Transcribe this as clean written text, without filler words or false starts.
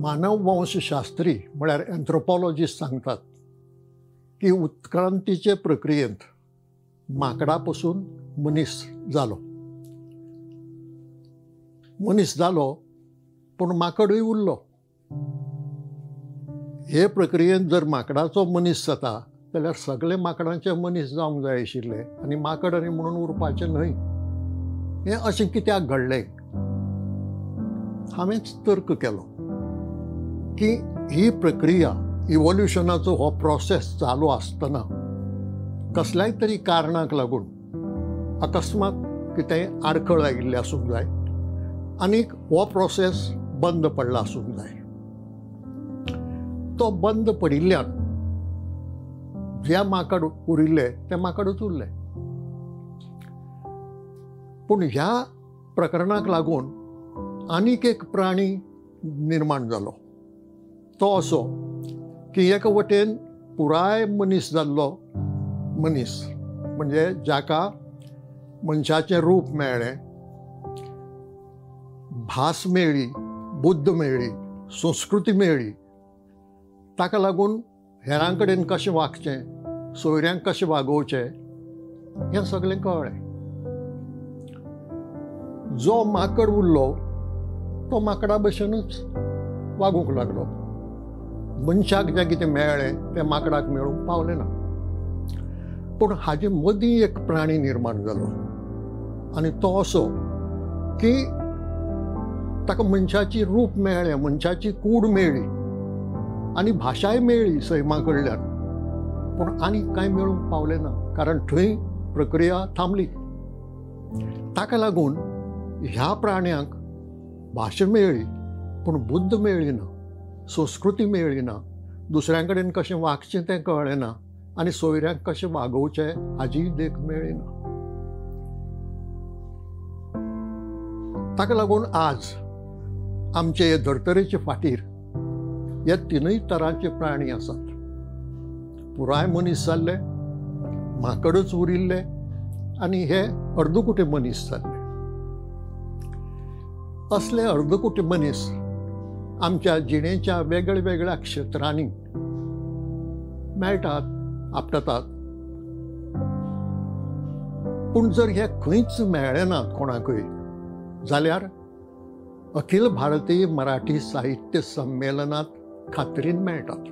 मानववंशशास्त्री म्हळ्यार एन्थ्रोपॉलॉजिस्ट सांगतात की उत्क्रांतीचे प्रक्रियेंत माकडा पसून मनीस जालो. मनीस जालो पूण माकडूय उरलो. हे प्रक्रियेंत जर माकडाचो मनीस जाता जाल्यार सगळे माकडांचे मनीस जावंक जाय आशिल्ले आनी माकड आनी म्हणून उरपाचें न्हय. हें अशें कित्याक घडलें? हांवेंच तर्क केलो की ही प्रक्रिया, इवोल्युशनाचो हो प्रोसेस चालू आसतना कसल्याय तरी कारणाक लागून अकस्मात कितेंय आडखळ आयिल्ली आसूंक जाय आनीक हो प्रोसेस बंद पडला आसूंक जाय. तो बंद पडिल्ल्यान जे माकड उरिल्ले ते माकडूच उरले. पूण ह्या प्रकरणाक लागून आनीक एक प्राणी निर्माण जालो. तो असो की एका वटेन पुराय मनीस जाल्लो मनीस, म्हणजे जाका मनशाचें रूप मेळ्ळें, भास मेळ्ळी, बुद्द मेळ्ळी, संस्कृती मेळ्ळी, ताका लागून हेरां कडेन कशें वागचें, सोयऱ्यांक कशें वागोवचें हें सगळें कळ्ळें. जो माकड उरलो तो माकडा भशेनूच वागूंक लागलो. मनशाक जें कितें मेळ्ळें तें माकडाक मेळूंक पावलें ना. पूण हाजे मदीं एक प्राणी निर्माण जालो आनी तो असो की ताका मनशाची रूप मेळ्ळें, मनशाची कूड मेळ्ळी आनी भाशाय मेळ्ळी सैमा कडल्यान, पूण आनी कांय मेळूंक पावलें ना, कारण थंय प्रक्रिया थांबली. ताका लागून ह्या प्राण्यांक भाशा मेळ्ळी पूण बुद्द मेळ्ळी ना, संस्कृती मेळ्ळी ना, दुसऱ्यां कडेन कशें वागचें तें कळ्ळें ना आनी सोयऱ्यांक कशें वागोवचें हाजी देख मेळ्ळी ना. ताका लागून आज आमचे हे धर्तरेचे फाटीर हे तिनूय तरांचे प्राणी आसात. पुराय मनीस जाल्ले, माकडूच उरिल्ले आनी हे अर्दकुटे मनीस जाल्ले. असले अर्दकुटे मनीस आमच्या जिणेच्या वेगळ्या वेगळ्या क्षेत्रांनी मेळटात, आपटतात. पूण जर हे खंयच मेळ्ळे नात कोणाकूय जाल्यार अखिल भारतीय मराठी साहित्य संमेलनात खात्रीन मेळटात.